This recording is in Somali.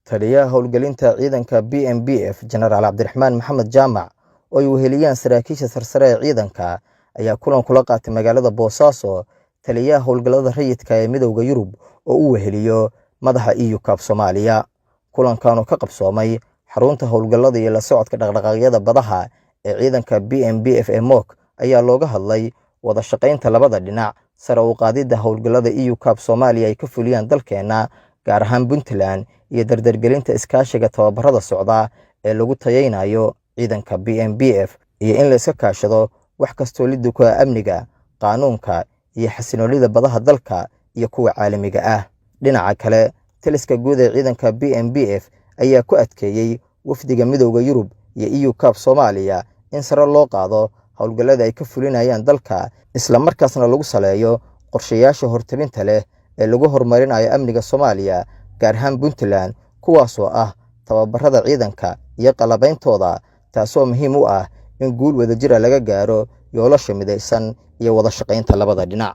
Taliyaha howlgelinta ciidanka BMBF, Jenaraal Cabdiraxmaan Maxamed Jaamac, oo ay weheliyaan saraakiisha sarsare ee ciidanka, ayaa kulan kula qaatay magaalada Boosaaso taliyaha howlgallada rayidka ee Midowda Yurub oo u weheliyo madaxa EUCAP Soomaaliya. Kulankan oo ka qabsoomay xarunta howlgallada iyo la socodka dhaqdhaqaaqyada badaha ee ciidanka BMBF ee MOC ayaa looga hadlay wada shaqaynta labada dhinac, sare u qaadidda howlgallada EUCAP Soomaaliya ay ka fuliyaan dalkeena, gaar ahaan Puntland, iyo dardargelinta iskaashiga tababarada socda ee lagu tayeynayo ciidanka BMBF, iyo in la iska kaashado wax kastoo liddi ku ah amniga, qaanuunka iyo xasiloonida badaha dalka iyo kuwa caalamiga ah. Dhinaca kale, taliska guud ee ciidanka BMBF ayaa ku adkeeyey wafdiga Midowda Yurub iyo EUCAP Soomaaliya in sare loo qaado howlgallada ay ka fulinayaan dalka, isla markaasna lagu saleeyo qorshayaasha hortabinta leh ee lagu horumarinayo amniga Soomaaliya, gaar ahaan Puntland, kuwaasoo ah tababarada ciidanka iyo qalabeyntooda, taasoo muhiim u ah in guul wadajira laga gaaro yoolasha midaysan iyo wada shaqaynta labada dhinac.